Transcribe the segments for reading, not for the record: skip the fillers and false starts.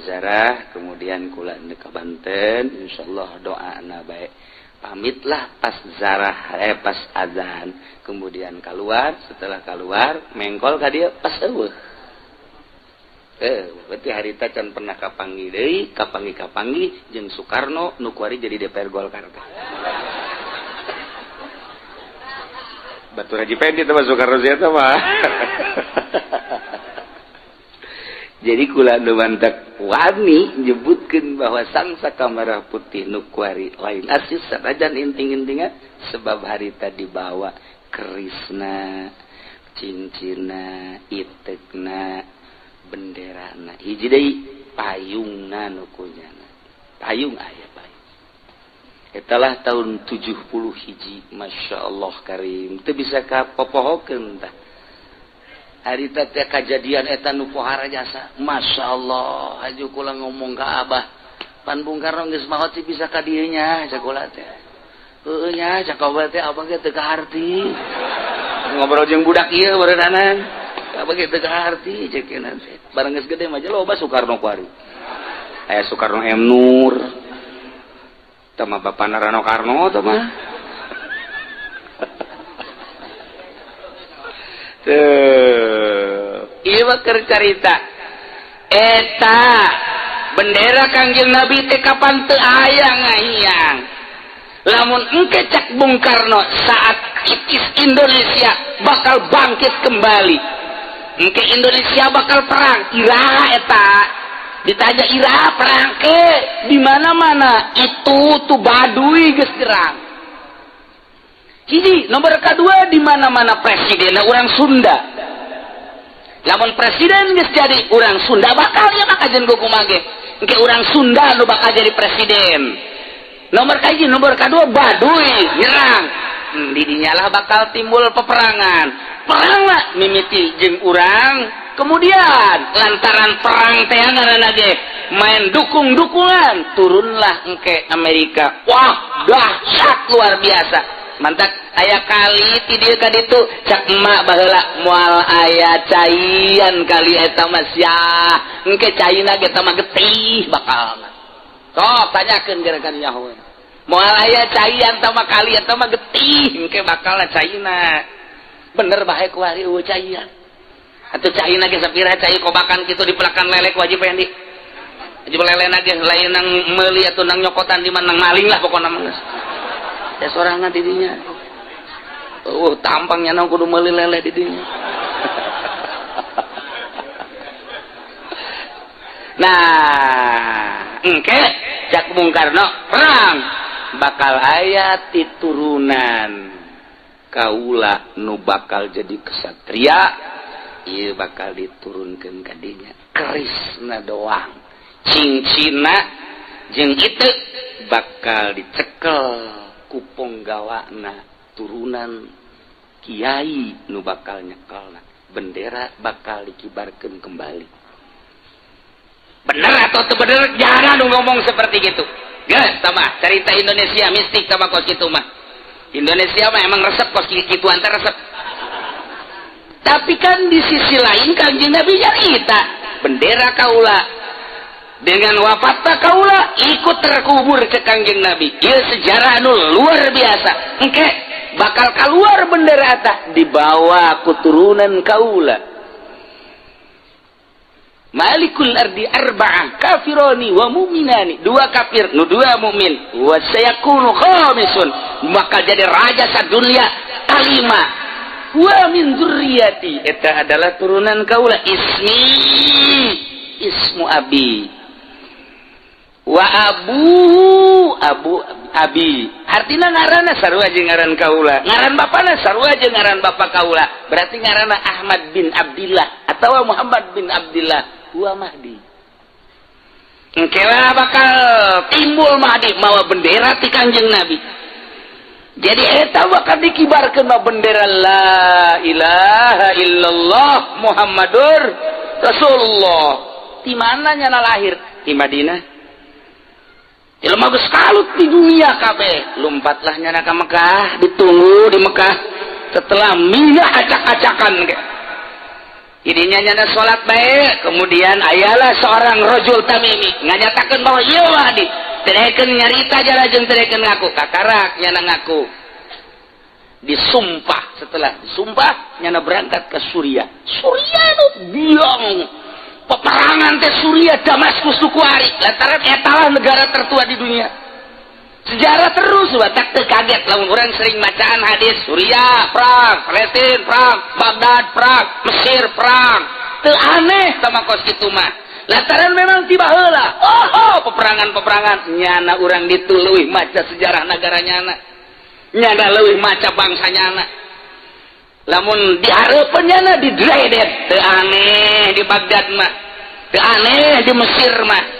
zarah, kemudian kula ka Banten, insyaallah doana baik. Pamitlah pas zarah, pas azan, kemudian keluar. Setelah keluar mengkol ka dia pas eueuh. Berarti harita can pernah kapanggih deui, kapanggih kapanggih jeung Soekarno nu kuari jadi DPR Golkar teh. Batur Haji Pendi teh Soekarno sia teh mah. Jadi kula nu mantak wani nyebutkeun bahwa sang saka merah putih nu kuari lain asis sanajan inting-intingan, sebab harita dibawa kerisna, cincina, itekna, benderana, hiji deui payungna nu kunyana. Payung aya payung. Etalah tahun 71, Masya Allah karim, teu bisa kapopohokeun tah. Harita teh kajadian eta nu pohara jasa. Masya Allah, haju kula ngomong ka Abah, pan Bung Karno geus maot sih bisa ka dieu nya, cak kula teh. Heueuh nya, cak abah teh, abah ge teu kaharti. Ngobrol jeung budak ieu beureunanan. Abah ge teu kaharti cek teh. Bareng geus gede mah loba Soekarno kuari. Aya Soekarno M Nur. Tah mah bapana Rano Karno tah mah. Tuh, ieu mah keur carita. Eta bendera Kangjeng Nabi teh kapan teu aya ngahiyang. Lamun engke cak Bung Karno saat itis Indonesia bakal bangkit kembali. Engke Indonesia bakal perang, iraha eta? Ditanya iraha perang ke? Di mana-mana itu tuh Baduy geus nyerang. Hiji, nomor kedua di mana-mana presiden orang Sunda. Lamun presiden geus jadi orang Sunda bakal ya makajen kumaha ge. Engke orang Sunda nu bakal jadi presiden. Nomor kahiji, nomor kedua Baduy nyerang. Didinyalah bakal timbul peperangan. Perang lah mimiti jeung urang. Kemudian lantaran perang teh ngaranna ge main dukung-dukungan, turunlah engke Amerika. Wah, dahsyat luar biasa. Mantak aya kali ti dieu ka ditu cak emak baheula moal aya caian kali eta mah sia. Engke caina ge mah getih bakal. Sok tanyakeun gerakan nyaho. Moal aya caian tah mah kali eta mah getih engke bakal caina. Bener bae kuari eueuh caian. Atuh caina ge sapira cai kobakan kitu dipelakan lelek wajib Pendi. Wajib lelena ge lain nang meuli atuh nang nyokotan di mana nang maling lah pokona mah geus. Ya sorangan didinya. Oh, tampangnya nang kudu meuli lele didinya. Nah, engke cak Bung Karno perang bakal aya titurunan kaula nu bakal jadi kesatria, ieu bakal diturunkeun ka dinya. Kerisna doang, cincina jeung itu bakal dicekel ku ponggawana turunan kiai nu bakal nyekelna, bendera bakal dikibarkeun kembali. Bener atau teu bener? Jangan nu ngomong seperti gitu. Geus tah cerita Indonesia mistik sama kos kitu mah. Indonesia mah emang resep kos kituan teh resep. Tapi kan di sisi lain Kangjeng Nabi nyarita bendera kaula dengan wafatna kaula ikut terkubur ke Kangjeng Nabi. Ieu sejarah anu luar biasa. Engke bakal keluar bendera tah dibawa ku turunan kaula. Malikul ardi arba'ah kafironi wa mu'minani, dua kafir nu dua mukmin, wa sayakunu khamisun, bakal jadi raja sadunia kalima, wa min dzurriyyati, eta adalah turunan kaula, ismi ismu abi wa abu abu abi, artina ngaranna sarua jeung ngaran kaula, ngaran bapana sarua jeung ngaran bapa kaula, berarti ngaranna Ahmad bin Abdillah atawa Muhammad bin Abdillah wa Mahdi. Engkelah bakal timbul Mahdi mawa bendera ti Kangjeng Nabi. Jadi eta bakal dikibarkeun mah bendera la ilaha illallah Muhammadur Rasulullah. Di mana nyana lahir? Di Madinah. Jelema geus kalut di dunia kabeh, lompatlah nyana ka Mekah, ditunggu di Mekah setelah minyak acak-acakan ge. Ininya nyana salat baik, kemudian ayalah seorang rojul tamimi nganyatakan bahwa iya Mahdi, teu nyarita jala jeung teu ngaku, kakarak nyana ngaku. Disumpah, setelah disumpah nyana berangkat ke Suriah. Suriah nu biang peperangan teh Suriah, Damaskus nu kuari, lantaran etalah negara tertua di dunia. Sejarah terus batak teu kaget lamun orang sering bacaan hadis Suriah perang, Palestina perang, Baghdad perang, Mesir perang. Teu aneh sama kos kitu mah, lantaran memang tiba heula oh peperangan-peperangan. Nyana urang ditu leuwih maca sejarah negara nyana, nyana leuwih maca bangsa nyana. Lamun dihareupeun nyana didredet, teu aneh di Baghdad mah, teu aneh di Mesir mah.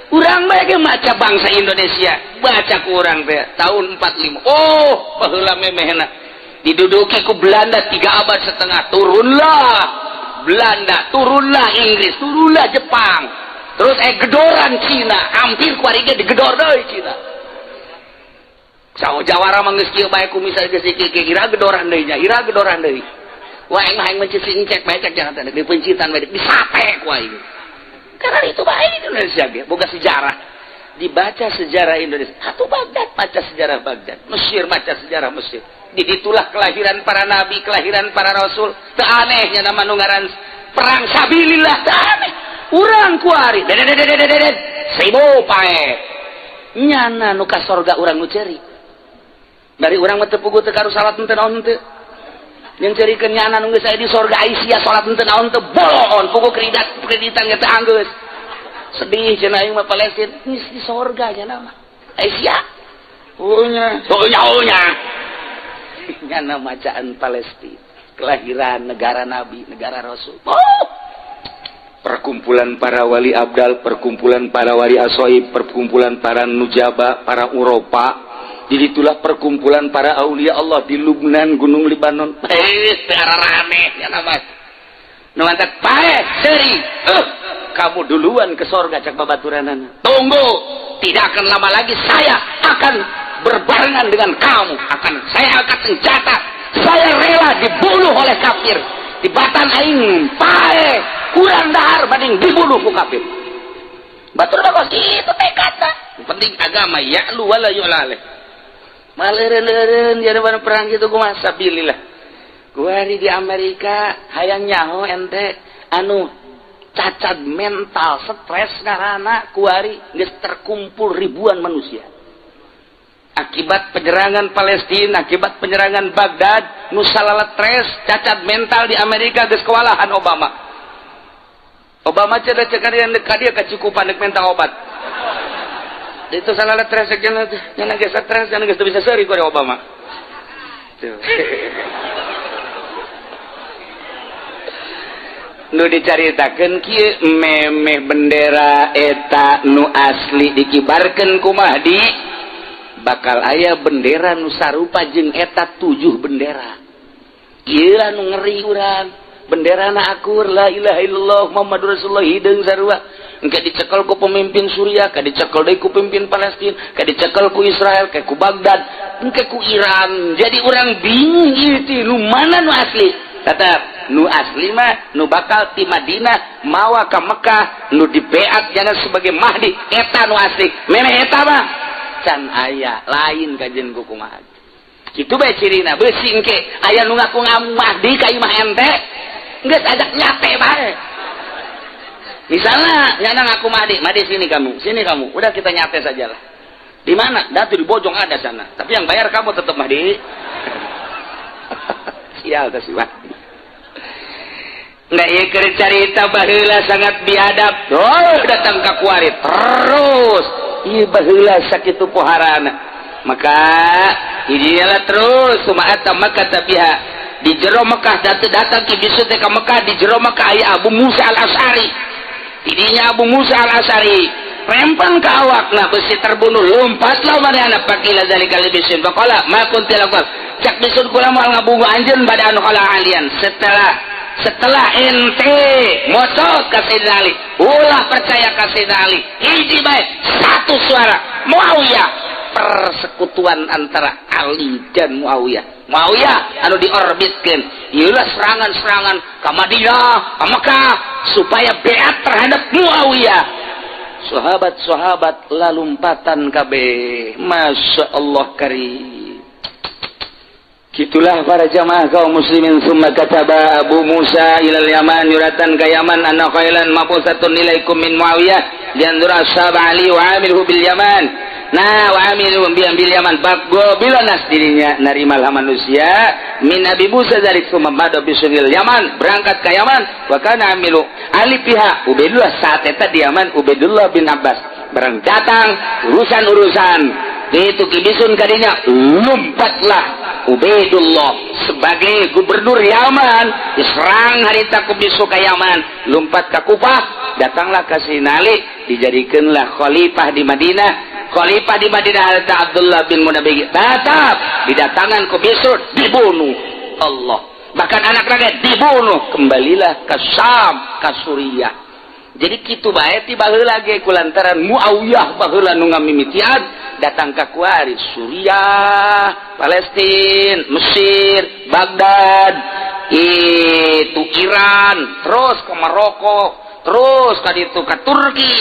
Urang bae maca bangsa Indonesia, baca ku urang teh tahun 45. Oh, baheula memehna diduduki ku Belanda 3 abad setengah. Turunlah Belanda, turunlah Inggris, turunlah Jepang, terus gedoran Cina, hampir kuari ge digedor deui Cina. Sawo jawara mah geus kieu bae, ku misal geus kieu ira gedoran deui nya, ira gedoran deui. Wah, aing mah hayang mencit si encek bae, cek jangan teh dipencitan bae disate ku aing. Karena itu baik Indonesia ge boga sejarah. Dibaca sejarah Indonesia atau Baghdad, baca sejarah Baghdad, Mesir, baca sejarah Mesir. Di itulah kelahiran para nabi, kelahiran para rasul. Teu anehnya nama nu ngaran perang sabilillah, teu aneh. Urang kuari dedet 1000 pae, nyana nu ka sorga urang nu ceri. Dari urang mah teu puguh, teu karu salat henteu naon henteu. Yang cerikeun nyana nu geus aya di sorga, Aisyah salat henteu naon teu, boloon puguh kreditan kreditan ge teu anggeus. Sedih cenah aing mah, Palestina geus di sorga nyana mah. Aisyah oh nya, oh nya, oh nya. Nyana macaan Palestina, kelahiran negara nabi, negara rasul. Oh, perkumpulan para wali abdal, perkumpulan para wali asoib, perkumpulan para nujaba, para Eropa. Jadi itulah perkumpulan para aulia Allah di Lubnan, Gunung Libanon. Eh, rame ya nama. Nu mantak paeh seuri. Kamu duluan ke sorga, cak babaturanana. Tunggu, tidak akan lama lagi saya akan berbarengan dengan kamu. Akan saya angkat senjata. Saya rela dibunuh oleh kafir. Di batan aing paeh kurang dahar banding dibunuh ku kafir. Batur bagus itu tekadna. Penting agama ya'lu wala yu'la alaih. Maleureun-leureun jadi perang gitu kumaha sabilillah. Kuari di Amerika hayang nyaho ente anu cacat mental, stres karena kuari geus terkumpul ribuan manusia akibat penyerangan Palestina, akibat penyerangan Baghdad, nu stres cacat mental di Amerika geus kewalahan. Obama, Obama cenah cek ka dia kacukupan dek minta obat itu salah stres jangan jangan geus stres, jangan geus bisa seuri ku Obama tuh. Nu dicaritakeun kieu, memeh bendera eta nu asli dikibarkeun ku Mahdi, bakal aya bendera nu sarupa jeung eta, tujuh bendera. Ieu nu ngeri urang, bendera na akur la ilaha illallah Muhammadur Rasulullah, hideung sarua. Engke dicekel ku pemimpin Suriah, ka dicekel deui ku pemimpin Palestina, ka dicekel ku Israel, ka ku Baghdad, engke ku Iran. Jadi urang bingung ieu teh nu mana nu asli. Tetap nu asli mah nu bakal ti Madinah mawa ka Mekah, nu dibeat jangan sebagai Mahdi, eta nu asli. Memeh eta mah can aya lain kajian ku kumaha. Kitu bae cirina beusi engke aya nu ngaku Mahdi ka imah ente, geus ajak nyate bae. Misalnya nyana ngaku Mahdi, "Mahdi, sini kamu, sini kamu, udah kita nyate saja lah." "Di mana?" "Datu di Bojong ada sana, tapi yang bayar kamu tetap Mahdi." Sial teh si Mahdi. Nggak ya, cerita baheula sangat biadab. Oh, datang ke kuari terus. Iya, baheula sakitu poharana. Maka inilah terus sumaata maka tabiha di jero Mekah datang datang ki bisu teh ka Mekah. Di jero Mekah aya Abu Musa Al Asari. Tidinya Abu Musa Al Asari rempang ke awak nah besi, terbunuh. Lompatlah mana faqila dzalika li bisun faqala ma kunti lakukan. Cak bisun, kula moal ngabungu anjeun pada anu kala alian, setelah setelah ente mocot ka Sayyidina Ali. Ulah percaya ka Sayyidina Ali, hiji bae satu suara Muawiyah, persekutuan antara Ali dan Muawiyah. Muawiyah anu diorbitkeun. Ieu serangan-serangan ka Madinah, ka Mekah, supaya beat terhadap Muawiyah. Sahabat-sahabat lalumpatan kabeh. Masya Allah karim. Gitulah para jamaah kaum muslimin. Summa kataba Abu Musa ilal Yaman, nyuratan ka Yaman, anna khailan mabusatun ilaikum min Muawiyah lianzur ashab Ali wa amilhu bil Yaman. Nah, wa amilu bil Yaman bago bila nas dirinya narimalah manusia min Abi Musa dzalik. Summa mada bisunil Yaman, berangkat ke Yaman. Wa kana amilu Ali pihak Ubaidullah, saat eta di Yaman Ubaidullah bin Abbas. Barang datang urusan-urusan itu kibisun kadinya, lompatlah Ubaidullah sebagai gubernur Yaman. Diserang harita ku bisu ke Yaman, lompat ke Kufah, datanglah ke Sinali, dijadikanlah khalifah di Madinah. Khalifah di Madinah harita Abdullah bin Munabbih tetap didatangan ku bisu, dibunuh Allah, bahkan anak rakyat dibunuh. Kembalilah ke Syam, ke Suriah. Jadi kitu bae ti baheula ge, kulantaran Muawiyah baheula nu ngamimitian datang ka kuari Suriah, Palestina, Mesir, Baghdad, itu Iran, terus ke Maroko, terus ka ditu ka Turki,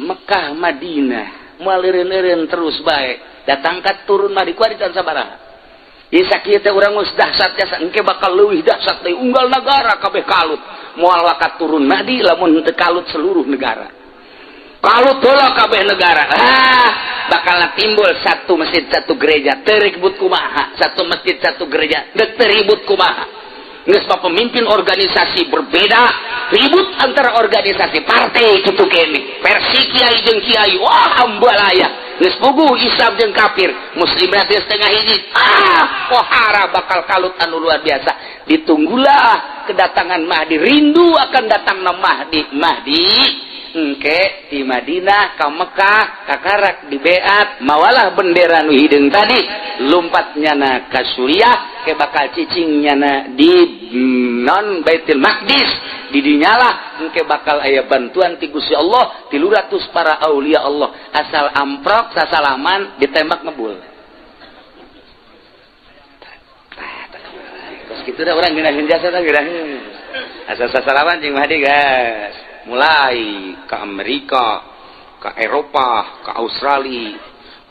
Mekah, Madinah, moal eureun-eureun terus bae datang ka turun mah di kuari can sabaraha. Ieu sakieu teh urang geus dahsyat jasa, engke bakal leuwih dahsyat deui, unggal negara kabeh kalut. Moal wakat turun Mahdi lamun teu kalut seluruh negara. Kalut heula kabeh negara. Ah, bakal timbul satu masjid satu gereja, teu ribut kumaha, satu masjid satu gereja, teu ribut kumaha. Geus mah pemimpin organisasi berbeda, ribut antara organisasi partai kitu kene. Versi kiai jeung kiai, wah ambalaya. Geus puguh Islam jeung kafir, muslim berarti setengah hiji. Ah, pohara bakal kalut anu luar biasa. Ditunggulah kedatangan Mahdi, rindu akan datang Mahdi. Mahdi engke di Madinah ka Mekah kakarak di beat mawalah bendera nu hideung tadi, lompat nyana ka Suriah, ke bakal cicing nyana di non Baitul Maqdis. Di dinyalah engke bakal aya bantuan ti Gusti Allah, 300 para aulia Allah. Asal amprok sasalaman, ditembak ngebul. Terus gitu dah orang ngeunaheun jasa teh, ngeunaheun asal sasalaman jeung Mahdi. Gas mulai ke Amerika, ke Eropa, ke Australia,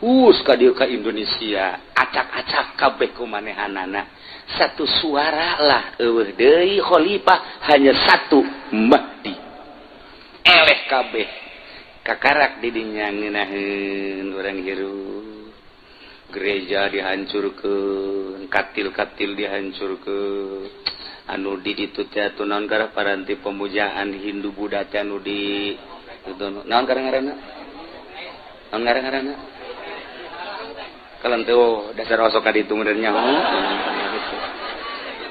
us ka dieu ka Indonesia, acak-acak kabeh ku manehanana. Satu suara lah, eueuh deui khalifah, hanya satu Mahdi. Eleh kabeh kakarak di dinya ngeunaheun urang hirup. Gereja dihancurkeun, katil-katil dihancurkeun, anu di ditu teh atuh naon garah paranti pemujaan Hindu Buddha teh anu di itu naon garah ngaranna, naon garah ngaranna kalau teh. Oh, dasar osok ka ditu meureun nyaho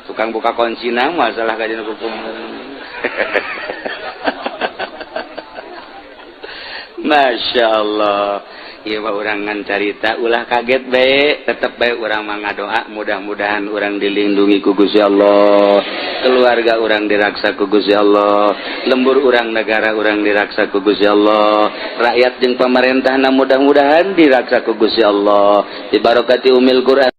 tukang buka kuncina masalah kajian hukum. Masya Allah. Ieu mah urang ngan carita, ulah kaget bae, tetep bae urang mah ngadoa mudah-mudahan urang dilindungi ku Gusti Allah, keluarga urang diraksa ku Gusti Allah, lembur urang, negara urang diraksa ku Gusti Allah, rakyat jeung pamarentahna mudah-mudahan diraksa ku Gusti Allah. Dibarokati umil Quran.